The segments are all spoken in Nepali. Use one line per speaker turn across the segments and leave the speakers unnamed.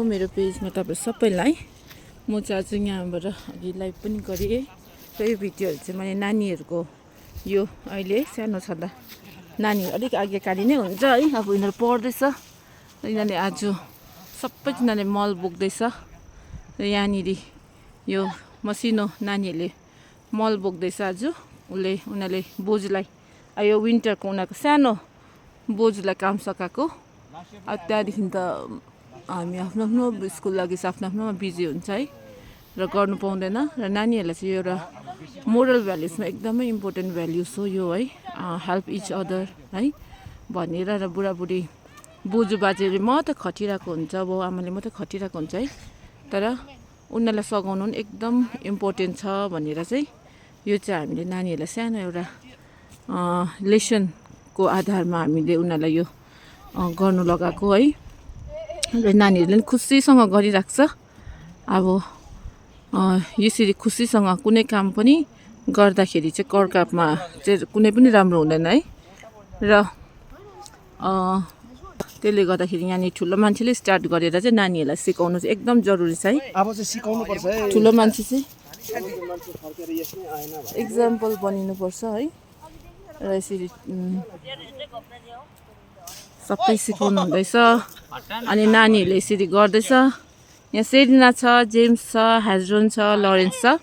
मेरो पेजमा तपाईँ सबैलाई म चाहिँ आज यहाँबाट अघि लाइभ पनि गरेँ र यो भिडियोहरू चाहिँ मैले नानीहरूको यो अहिले सानो छँदा नानीहरू अलिक आज्ञाकारी नै हुन्छ है। अब यिनीहरू पढ्दैछ र यिनीहरूले आज सबैजनाले मल बोक्दैछ र यहाँनिर यो मसिनो नानीहरूले मल बोक्दैछ। आज उनीहरूले बोजूलाई यो विन्टरको उनीहरूको सानो बोजूलाई काम सकाएको। अब त्यहाँदेखि त हामी आफ्नो आफ्नो स्कुल लागि आफ्नो आफ्नोमा बिजी हुन्छ है र गर्नु पाउँदैन। र नानीहरूलाई चाहिँ एउटा मोरल भ्याल्युजमा एकदमै इम्पोर्टेन्ट भ्याल्युज हो यो है, हेल्प इच अदर है भनेर। र बुढाबुढी बोजू बाजेले मात्रै खटिरहेको हुन्छ, बाउ आमाले मात्रै खटिरहेको हुन्छ है, तर उनीहरूलाई सघाउनु पनि एकदम इम्पोर्टेन्ट छ भनेर चाहिँ यो चाहिँ हामीले नानीहरूलाई सानो एउटा लेसनको आधारमा हामीले उनीहरूलाई यो गर्नु लगाएको है। र नानीहरूले पनि खुसीसँग गरिराख्छ। अब यसरी खुसीसँग कुनै काम पनि गर्दाखेरि चाहिँ करकापमा चाहिँ कुनै पनि राम्रो हुँदैन है। र त्यसले गर्दाखेरि यहाँनिर ठुलो मान्छेले स्टार्ट गरेर चाहिँ नानीहरूलाई सिकाउनु चाहिँ एकदम जरुरी छ है।
अब चाहिँ सिकाउनु पर्छ है,
ठुलो मान्छे चाहिँ इक्जाम्पल बनिनुपर्छ है। र यसरी सबै सिकाउनु हुँदैछ अनि नानीहरूले यसरी गर्दैछ। यहाँ सेरिना छ, जेम्स छ, हेजरोन छ, लरेन्स छ।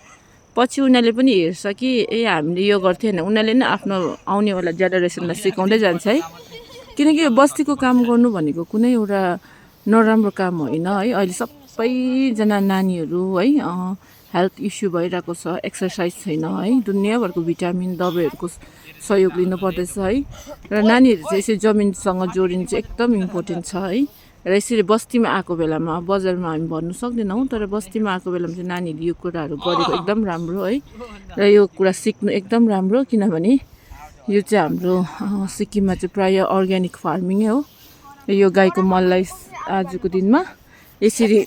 पछि उनीहरूले पनि हेर्छ कि हामीले यो गर्थ्यो होइन, उनीहरूले नै आफ्नो आउनेवाला जेनेरेसनलाई सिकाउँदै जान्छ है। किनकि यो बस्तीको काम गर्नु भनेको कुनै एउटा नराम्रो काम होइन है। अहिले सबैजना नानीहरू है हेल्थ इस्यु भइरहेको छ, एक्सर्साइज छैन है, दुनियाँभरको भिटामिन दबाईहरूको सहयोग लिनु पर्दैछ है। र नानीहरू चाहिँ यसरी जमिनसँग जोडिनु चाहिँ एकदम इम्पोर्टेन्ट छ है। र यसरी बस्तीमा आएको बेलामा बजारमा हामी भन्नु सक्दैनौँ, तर बस्तीमा आएको बेलामा चाहिँ नानीहरूले यो कुराहरू गरेको एकदम राम्रो है। र यो कुरा सिक्नु एकदम राम्रो, किनभने यो चाहिँ हाम्रो सिक्किममा चाहिँ प्रायः अर्ग्यानिक फार्मिङै हो। यो गाईको मललाई आजको दिनमा यसरी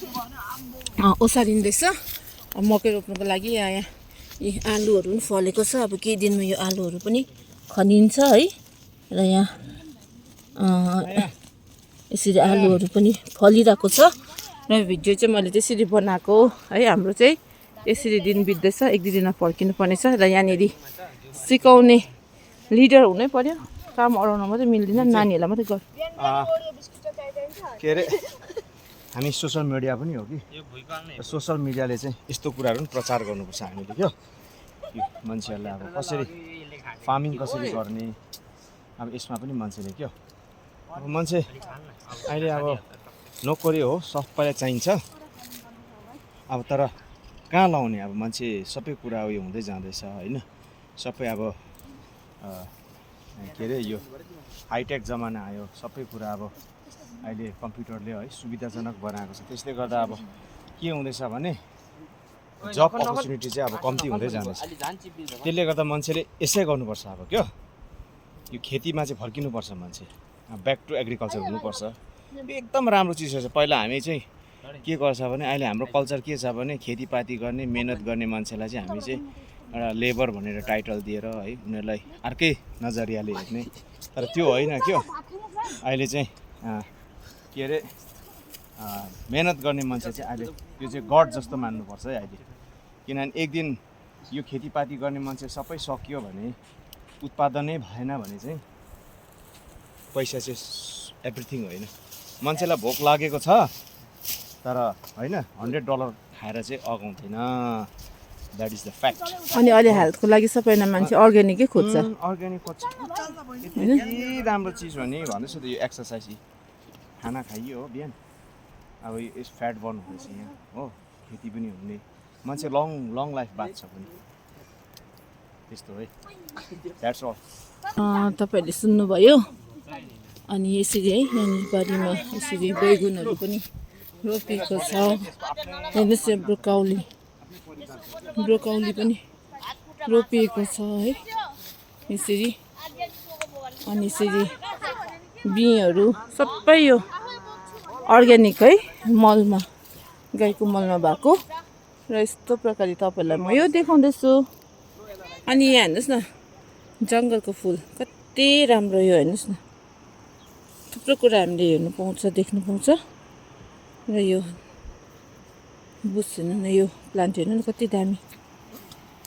ओसारिँदैछ मकै रोप्नुको लागि। यहाँ यी आलुहरू पनि फलेको छ, अब केही दिनमा यो आलुहरू पनि खनिन्छ है। र यहाँ यसरी आलुहरू पनि फलिरहेको छ। र भिडियो चाहिँ मैले त्यसरी बनाएको है। हाम्रो चाहिँ यसरी दिन बित्दैछ, एक दुई दिनमा फर्किनु पर्नेछ। र यहाँनिर सिकाउने लिडर हुनै पर्यो, काम अराउन मात्रै मिल्दैन, नानीहरूलाई मात्रै गर
के अरे हामी सोसल मिडिया पनि हो कि, सोसल मिडियाले चाहिँ यस्तो कुराहरू पनि प्रचार गर्नुपर्छ हामीले क्या। यो मान्छेहरूलाई अब कसरी फार्मिङ कसरी गर्ने, अब यसमा पनि मान्छेले क्या, अब मान्छे अहिले अब नोकरी हो सबैलाई चाहिन्छ, अब तर कहाँ लाउने, अब मान्छे सबै कुरा उयो हुँदै जाँदैछ होइन। सबै अब के अरे यो हाइटेक जमाना आयो, सबै कुरा अब अहिले कम्प्युटरले है सुविधाजनक बनाएको छ। त्यसले गर्दा अब के हुँदैछ भने जब अपर्च्युनिटी चाहिँ अब कम्ती हुँदै जाँदैछ। त्यसले गर्दा मान्छेले यसै गर्नुपर्छ अब क्या, यो खेतीमा चाहिँ फर्किनुपर्छ मान्छे, ब्याक टु एग्रिकल्चर हुनुपर्छ। यो एकदम राम्रो चिज हो। पहिला हामी चाहिँ के गर्छ भने अहिले हाम्रो कल्चर के छ भने खेतीपाती गर्ने मेहनत गर्ने मान्छेलाई चाहिँ हामी चाहिँ एउटा लेबर भनेर टाइटल दिएर है उनीहरूलाई अर्कै नजरियाले हेर्ने, तर त्यो होइन क्या। अहिले चाहिँ के अरे मेहनत गर्ने मान्छे चाहिँ अहिले त्यो चाहिँ गड जस्तो मान्नुपर्छ है अहिले। किनभने एक दिन यो खेतीपाती गर्ने मान्छे सबै सकियो भने, उत्पादनै भएन भने चाहिँ पैसा चाहिँ एभ्रिथिङ होइन। मान्छेलाई भोक लागेको छ तर होइन $100 खाएर चाहिँ अगाउँदैन, द्याट इज द फ्याक्ट।
अनि अहिले हेल्थको लागि सबैजना मान्छे अर्ग्यानिकै खोज्छ,
अर्ग्यानिक खोज्छ। यति राम्रो चिज हो नि भन्दैछु त, यो एक्सर्साइज खाना खाइयो हो बिहान, अब यो फ्याट बर्न हुँदैछ यहाँ हो, खेती पनि हुने, मान्छे लङ लाइफ बाँच्छ पनि, त्यस्तो है। That's all.
तपाईँहरूले सुन्नुभयो। अनि यसरी है यहाँनिर बारीमा यसरी बैगुनहरू पनि रोपेको छ। हेर्नुहोस् यो ब्रोकाउली पनि रोपिएको छ है यसरी। अनि यसरी बिँहरू सबै यो अर्ग्यानिक है, मलमा गाईको मलमा भएको। र यस्तो प्रकारले तपाईँहरूलाई म यो देखाउँदैछु। अनि यहाँ हेर्नुहोस् न जङ्गलको फुल कति राम्रो, यो हेर्नुहोस् न थुप्रो कुरा हामीले हेर्नु पाउँछ, देख्नु पाउँछ। र यो बुझ्छ न यो प्लान्ट हेर्नु न कति दामी।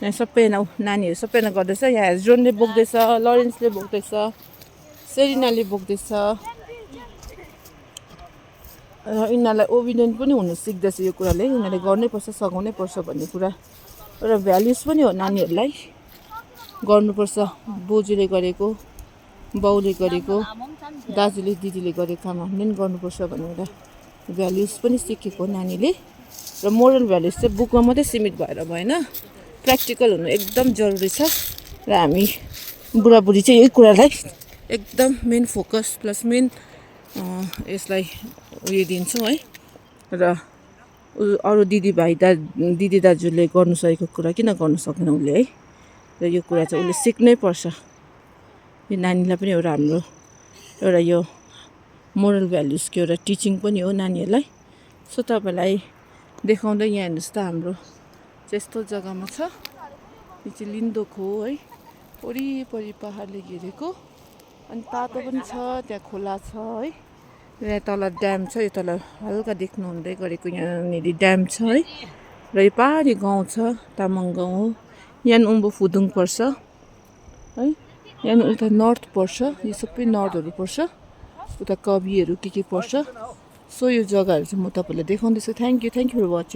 यहाँ सबैजना नानीहरू सबैजना गर्दैछ। यहाँ हेजरोनले बोक्दैछ, लरेन्सले बोक्दैछ, सेरिनाले बोक्दैछ र यिनीहरूलाई ओबिडियन्ट पनि हुनु सिक्दैछ यो कुराले। यिनीहरूले गर्नै पर्छ, सघाउनै पर्छ भन्ने कुरा एउटा भ्याल्युज पनि हो नानीहरूलाई। गर्नुपर्छ, बोजूले गरेको, बाउले गरेको, दाजुले दिदीले गरेको काम हामीले पनि गर्नुपर्छ भन्ने एउटा भ्याल्युज पनि सिकेको नानीले। र मोरल भ्याल्युज चाहिँ बुकमा मात्रै सीमित भएर भएन, प्र्याक्टिकल हुनु एकदम जरुरी छ। र हामी बुढाबुढी चाहिँ यही कुरालाई एकदम मेन फोकस प्लस मेन यसलाई उयो दिन्छौँ है। र अरू दिदी दाजुले गर्नु सकेको कुरा किन गर्नु सकेन उसले है। र यो कुरा चाहिँ उसले सिक्नै पर्छ। यो नानीलाई पनि एउटा हाम्रो एउटा यो मोरल भ्याल्युजको एउटा टिचिङ पनि हो नानीहरूलाई। सो तपाईँलाई देखाउँदै यहाँ हेर्नुहोस् त हाम्रो चाहिँ यस्तो जग्गामा छ। यो चाहिँ लिन्दोक हो है, वरिपरि पहाडले घेरेको, अनि तातो पनि छ, त्यहाँ खोला छ है। र यहाँ तल ड्याम छ, यो तल हल्का देख्नु हुँदै गरेको यहाँनिर ड्याम छ है। र यो पहाडी गाउँ छ, तामाङ गाउँ हो। यहाँ उँभो फुदुङ पर्छ है, यहाँ उता नर्थ पर्छ, यो सबै नर्थहरू पर्छ, उता कविहरू के पर्छ। सो यो जग्गाहरू चाहिँ म तपाईँलाई देखाउँदैछु। Thank you for watching.